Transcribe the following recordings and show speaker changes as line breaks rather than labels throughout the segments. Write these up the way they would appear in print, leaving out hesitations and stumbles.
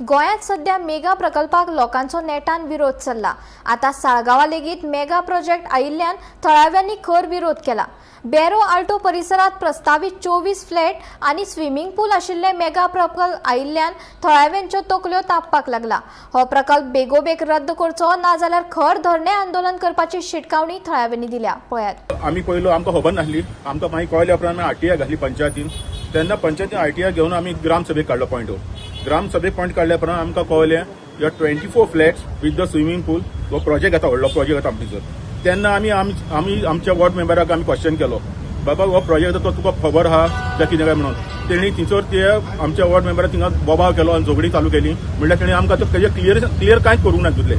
गोंयांत सध्या मेगा प्रकल्पाक लोकांचो नेटान विरोध चल्ला. आतां साळगांवां लेगीत मेगा प्रोजेक्ट आयिल्ल्यान थळाव्यांनी खर विरोध केला. बॅरो आल्टो परिसरांत प्रस्तावीत 24 फ्लॅट आनी स्विमींग पूल आशिल्ले मेगा प्रकल्प आयिल्ल्यान थळाव्यांच्यो तकल्यो तापपाक लागला. हो प्रकल्प बेगोबेग रद्द करचो, नाजाल्यार खर धरणे आंदोलन करपाची शिटकावणी थळाव्यांनी दिल्या. पळयात.
आमी पयलो आमकां खबर नासली. आमकां मागीर कळ्ळ्या उपरांत आमी आरटीआय घातली पंचायतीन. तेन्ना पंचायतीन आरटीआय घेवन आमी ग्रामसभेक काडलो पॉयंट. हो ग्रामसभेक पॉयंट काडल्या उपरांत आमकां कळ्ळें, ह्यो 24 flats with the swimming pool हो प्रोजेक्ट येता, व्हडलो प्रोजेक्ट येता आमचे थंयसर. तेन्ना आमी आमी आमच्या वॉर्ड मेंबराक आमी क्वेश्चन केलो, बाबा, हो प्रोजेक्ट तो तुका खबर आहा काय कितें काय म्हणून. तेणी थंयसर ते आमच्या वॉर्ड मेंबराक थिंगा बोबाव केलो आनी झगडी चालू केली. म्हणल्यार तेणी आमकां तो तेजें क्लियर क्लियर कांयच करूंक ना तितलें.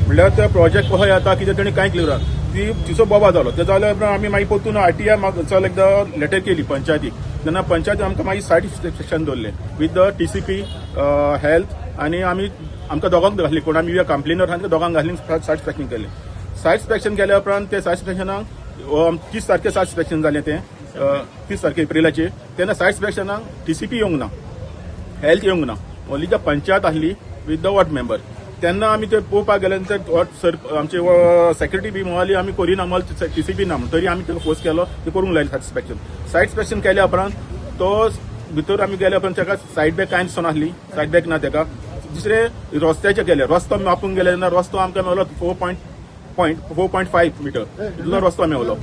म्हणल्यार ते प्रोजेक्ट कसो येता, कितें, तेणी कांय क्लियर ती तिचो बोबाळ जालो. ते जाल्या उपरांत आमी मागीर परतून आरटीआय चल एकदां लेटर केली पंचायतीक. तेन्ना पंचायती आमकां मागीर सायट इन्स्पेक्शन दवरलें with the TCP, health आनी आमी आमकां दोगांक घातली. कोण आमी कंप्लेनर आहा, दोगांक घातली. सायट इन्स्पेक्शन केलें. सायट इन्स्पेक्शन केल्या उपरांत ते सायट इन्स्पेक्शनाक 30 तारखे सायट इन्स्पेक्शन जालें तें, 30 तारखे एप्रिलाचेर. तेन्ना सायट इन्स्पेक्शनाक टीसीपी येवंक ना, हेल्थ येवंक ना, ओन्ली the panchayat आहली विथ the ward member. तेन्ना आमी ते पळोवपाक गेले नंतर सर आमचे सेक्रेटरी बी म्हणाली, आमी करिना, आम्हाला टीसीपी ना म्हणून. तरी आमी ताका फोर्स केलो, ते करूंक लायले सायट इन्स्पेक्शन. सायट इन्स्पेक्शन केल्या उपरांत तो भितर आमी गेल्या उपरांत ताका सायड बॅक कांय दिसनासली, सायड बॅक ना ताका. दुसरे रस्त्याचे केले, रस्तो मापूंक गेले तेन्ना रस्तो आमकां मेवलो 4.5 मिटर इतलो रस्तो मेवलो.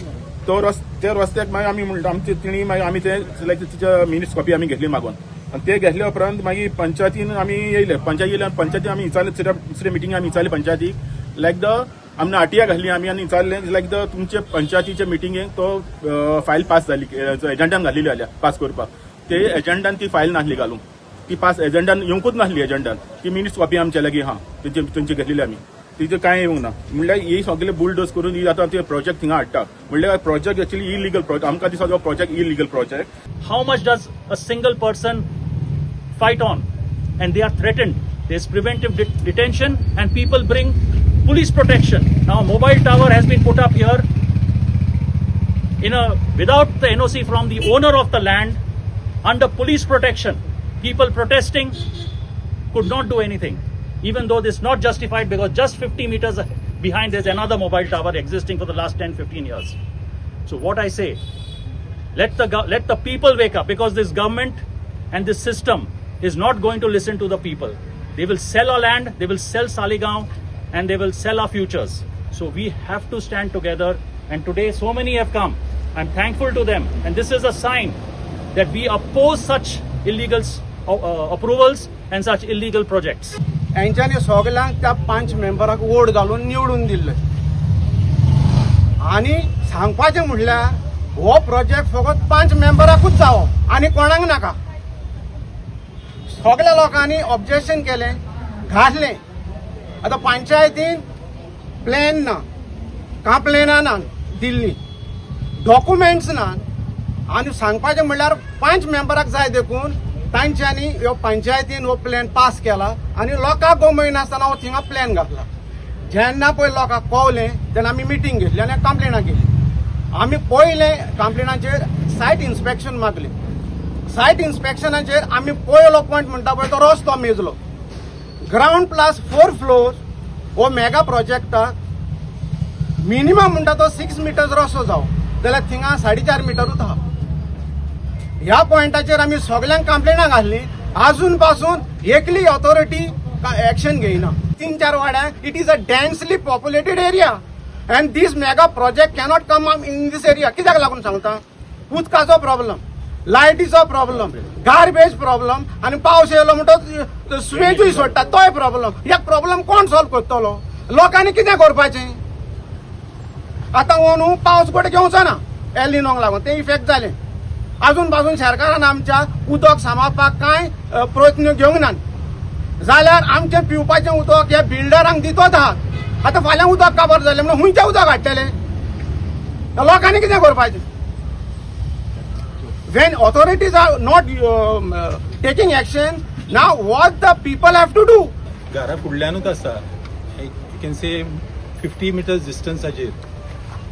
तो रस त्या रस्त्याक मागीर आमी म्हणटा आमचे तिणी मागीर आमी ते लायक तिच्या मिनिट्स कॉपी आमी घेतली मागून. आनी ते घेतले उपरांत मागीर पंचायतीन आमी येयले. पंचायत येयले आनी पंचायतीन आमी विचारले, दुसऱ्या दुसऱ्या मिटिंग आमी विचारले पंचायतीक, लायक the आमी आरटीआय घातली आमी आनी विचारलें, लायक the तुमचे पंचायतीच्या मिटिंगेक तो फायल पास जाली, एजंडान घातलेली जाल्यार पास करपाक. ते एजंडान ती फायल नासली घालूंक, ती पास एजंडान येवंकूच नासली. एजंडान ती मिनिट्स कॉपी आमच्या लागीं आहा, तेंची तेंची घेतलेली आमी. तिचे कांय येवंक ना. म्हणल्यार ही सगळे बुलडोज करून ही आतां ते प्रोजेक्ट थिंगा हाडटा. म्हणल्यार प्रोजेक्ट एक्चुअली इलिगल प्रोजेक्ट. आमकां दिसता तो project illegal project.
How much does a single person fight on? And they are threatened. There's preventive detention and people bring police protection. Now, a mobile tower has been put up here in a without the NOC from the owner of the land, under police protection. People protesting could not do anything, even though this is not justified, because just 50 meters behind there's another mobile tower existing for the last 10 15 years. So what I say, let the people wake up, because this government and this system is not going to listen to the people. They will sell our land, they will sell Saligao, and they will sell our futures. So we have to stand together, and today so many have come. I'm thankful to them, and this is a sign that we oppose such illegal approvals and such illegal projects.
हेंच्यांनी सगल्यांक त्या पांच मेंबराक vote घालून निवडून दिल्ले. आनी सांगपाचें म्हणल्यार हो प्रोजेक्ट फकत पांच मेंबराकूच जावो आनी कोणाक नाका. सगल्या लोकांनी ऑब्जेक्शन केलें, घातलें. आतां पंचायतीन प्लॅन ना, कंप्लेनां ना दिल्ली, डॉक्युमेंट्स ना. आनी सांगपाचें म्हणल्यार पांच मेंबराक जाय देखून तांच्यांनी ह्यो पंचायतीन हो प्लॅन पास केला आनी लोकांक गमयनासतना हो थिंगा प्लॅन घातला. जेन्ना पळय लोकांक कळलें तेन्ना आमी मिटींग घेतली आनी कंप्लेनां केली. आमी पयलें कंप्लेनाचेर सायट इन्स्पेक्शन मागलें. सायट इन्स्पेक्शनाचेर आमी पयलो पॉयंट म्हणटा पळय तो रस्तो मेजलो. ग्रावंड प्लस फोर फ्लोर हो मेगा प्रोजेक्टाक मिनिमम म्हणटा तो 6 मिटर्स रस्तो जावो, जाल्यार थिंगा 4.5 मिटरूच आहा. ह्या पॉयंटाचेर आमी सगल्यांक कंप्लेनां घातली. अजून पासून एकली ऑथॉरिटी एक्शन घेयना. तीन चार वाड्यांक, it is a densely populated area and these mega project cannot come in these area. कित्याक लागून सांगता, उदकाचो प्रॉब्लम, लायटीचो प्रॉब्लम, गार्बेज प्रॉब्लम आनी पावस येयलो म्हणटच सुवेजूय सोडटा, तोय प्रॉब्लम. ह्या प्रॉब्लम कोण सॉल्व करतलो? लोकांनी कितें करपाचें? आतां हो न्हू पावस गोडे घेवचो ना, एलिनोक लागून ते इफेक्ट जालें. अजून पासून सरकारान आमच्या उदक सांबाळपाक कांय प्रयत्न घेवंक ना. जाल्यार आमचें पिवपाचें उदक ह्या बिल्डरांक दितोच आहात. आतां फाल्यां उदक काबार जालें म्हणून खंयचें उदक हाडटले? लोकांनी कितें करपाचें? When authorities are not taking action, now what the people have to do?
घरा फुडल्यानूच आसा, you can say 50 meters डिस्टन्साचेर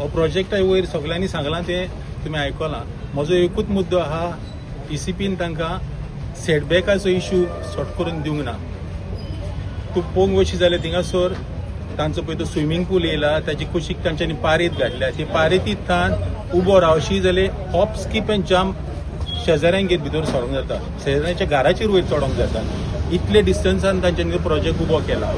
हो प्रोजेक्ट. वयर सगल्यांनी सांगलां तें तुमी आयकलां. म्हजो एकूच मुद्दो आहा, ईसीपीन तांकां सेटबॅकाचो इशू सॉर्ट करून दिवंक ना. तूं पळोवंक वशी जाल्यार थिंगासर तांचो पळय तो स्विमींग पूल येयला, ताची कुशीक तांच्यांनी पारेत घातल्या. ती पारेतींतल्यान उबो रावशी जाल्यार हॉप, स्कीप एंड जम्प शेजाऱ्यांगेर भितर सरोंक जाता, शेजाऱ्यांच्या घराचेर वयर चडोंक जाता. इतले डिस्टन्सान तांच्यांनी प्रोजेक्ट उबो केला.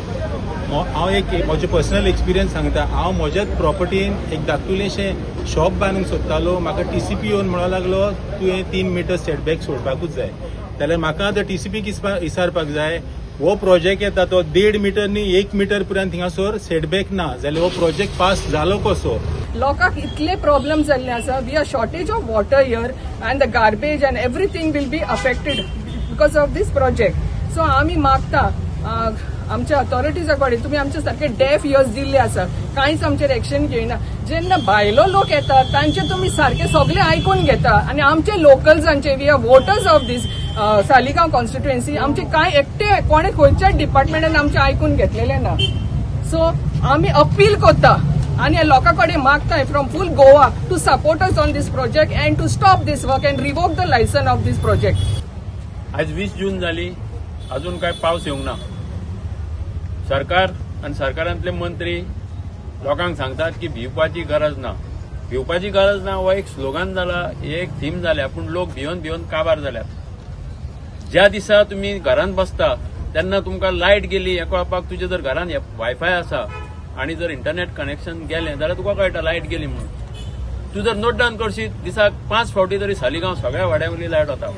हांव एक म्हजें पर्सनल एक्सपिरियन्स सांगता. हांव म्हज्याच प्रॉपर्टीन एक धाकटुलेशें शॉप बांदूंक सोदतालो. म्हाका टीसीपी येवन म्हणूंक लागलो, तुवें 3 मिटर सेटबॅक सोडपाकूच जाय. जाल्यार म्हाका आतां टीसीपी विचारपाक जाय, हो प्रोजेक्ट येता तो 1.5 मिटर न्ही, 1 मिटर पर्यंत थिंगासर सेटबॅक ना जाल्यार हो प्रोजेक्ट पास जालो कसो?
लोकांक इतले प्रॉब्लेम जाल्ले आसा. We are shortage of water here and the garbage and everything will be affected because of this project. So आमी मागता आमच्या अथॉरिटीजा कडेन, तुमी आमचे सारके डेफ इयर्स दिल्ले आसा, कांयच आमचेर एक्शन घेयना. जेन्ना भायलो लोक येतात तांचे तुमी सारके सगळे आयकून घेता आनी आमचे लोकल्सांचे, we are voters of this Saligao constituency, आमचे कांय एकटे कोणे खंयच्याच डिपार्टमेंटान आमचे आयकून घेतलेले ना. सो आमी अपील करता आनी लोकां कडेन मागताय from full Goa to support us on this project and to stop this work and revoke the license of this project.
आज 20 जून जाली, अजून काय पावस येवंक ना. सरकार आनी सरकारांतले मंत्री लोकांक सांगतात की भिवपाची गरज ना, भिवपाची गरज ना. हो एक स्लोगन जाला, ही एक थीम जाल्या, पूण लोक भिवन भिवन काबार जाल्यात. ज्या दिसा तुमी घरांत बसता तेन्ना तुमकां लायट गेली हें कळपाक, तुजे जर घरांत वायफाय आसा आनी जर इंटरनेट कनेक्शन गेलें जाल्यार तुका कळटा लायट गेली म्हणून. तूं जर नोट डावन करशीत, दिसाक पांच फावटी तरी सालिगांव सगळ्या वाड्या वयली लायट वता.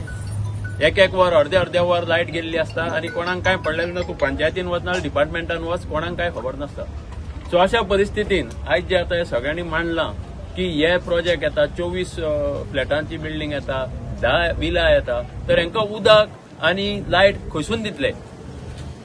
एक एक वर, अर्दे अर्दे वर लायट गेल्ली आसता आनी कोणाक कांय पडलेलें ना. तूं पंचायतीन वच ना डिपार्टमेंटान वच, कोणाक कांय खबर नासता. सो अशा परिस्थितीन आयज जे आतां हे सगळ्यांनी मांडलां की हे प्रोजेक्ट येता, 24 फ्लॅटांची बिल्डींग येता, 10 विला येता, तर हांकां उदक आनी लायट खंयसून दितले?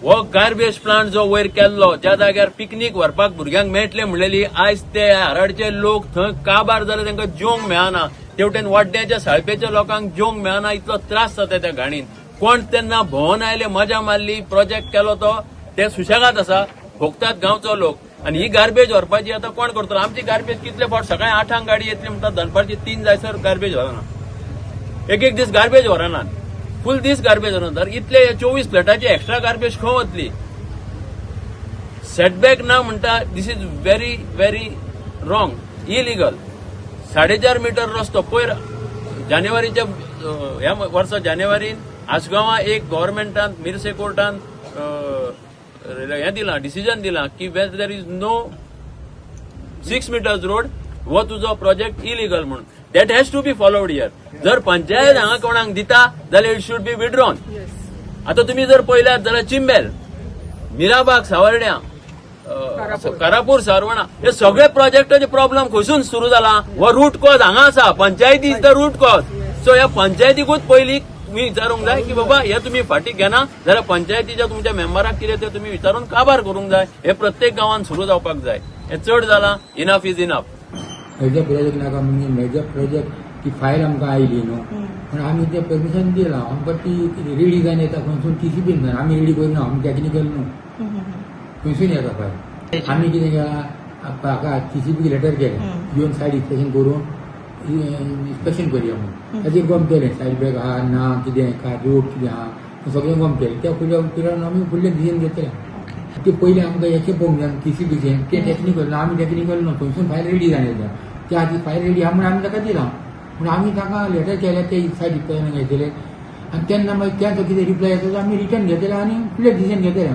हो गार्बेज प्लांट जो वयर केल्लो, ज्या जाग्यार पिकनीक व्हरपाक भुरग्यांक मेळटले म्हणलेली, आयज ते हराडचे लोक थंय काबार जाले, तांकां जेवंक मेळना. तेवटेन वाड्ड्याच्या साळपेच्या लोकांक जेवंक मेळना, इतलो त्रास जाता त्या घाणीन. कोण तेन्ना भोंवन आयले, मजा मारली, प्रोजेक्ट केलो तो, ते सुशेगाद आसा, भोगतात गांवचो लोक. आनी ही गार्बेज व्हरपाची आतां कोण करतलो? आमची गार्बेज कितले फावट सकाळी 8आंक गाडी येतली म्हणटा, दनपारची 3 जायसर गार्बेज व्हरना. एक एक दीस गार्बेज व्हरनात, फूल दीस गार्बेज व्हरना. तर इतले 24 फ्लॅटाची एक्स्ट्रा गार्बेज खंय वतली? सेटबॅक ना म्हणटा, this is very very wrong, illegal. 4.5 metre रस्तो. पयर जानेवारीच्या ह्या वर्सा जानेवारीन आसगांवां एक गव्हर्मेंटान मिरसे कोर्टान हें दिलां, डिसिजन दिलां की where there is no 6 meters road, हो तुजो प्रोजेक्ट इलिगल म्हणून. That has to be followed here. जर पंचायत हांगा कोणाक दिता जाल्यार it should be withdrawn. आता तुम्ही जर पळयल्यात जाल्यार चिंबेल, मिराबाग, सावर्ड्या, कारापूर, सारवणा, हे सगळे प्रोजेक्टाचे प्रॉब्लेम खंयसून सुरू जाला? हो रूट कॉज हांगा आसा. पंचायती is the root cause. So ह्या पंचायतीकूच पयलीं तुमी विचारूंक जाय की बाबा, हे तुमी फाटीं घेना जाल्यार पंचायतीच्या तुमच्या मेंबराक कितें तें तुमी विचारून काबार करूंक जाय. हे प्रत्येक गांवांत सुरू जावपाक जाय. हे चड जाला, enough is enough.
Major project नाका म्हणजे मेजर प्रोजेक्ट ती फायल आमकां आयली न्हू, पूण आमी तें परमिशन दिलां. आमकां ती रेडी जावन येता खंयसून टीसीपीन जावन, आमी रेडी करिना, आमी टॅक्निकल न्हू. खंयसून येता फायल? आमी कितें केलां, हाका टीसीपीक लेटर केलें, येवन सायड इन्स्पेक्शन करून इन्स्पेक्शन करया म्हणून. ताचेर गम केलें, सायड बॅक आहा ना, कितें काय रोड कितें आहा, सगळें गम केलें. त्या फुडल्या पिरियडान आमी फुडलें डिसिजन घेतलें. ते पयलीं आमकां हेचें पळोवंक जाय टीसीपीचें. तें टॅक्निकल ना, आमी टॅक्निकल न्हू. खंयसून फायल रेडी जावन येता? त्या आदी फायल रेडी आहा म्हणून आमी ताका दिलां. पूण आमी ताका लेटर केल्या, ते सायड इन्स्पेक्शन घेतले आनी तेन्ना मागीर तेंचो कितें रिप्लाय येता तो आमी रिटर्न घेतले आनी फुडलें डिसिजन घेतले.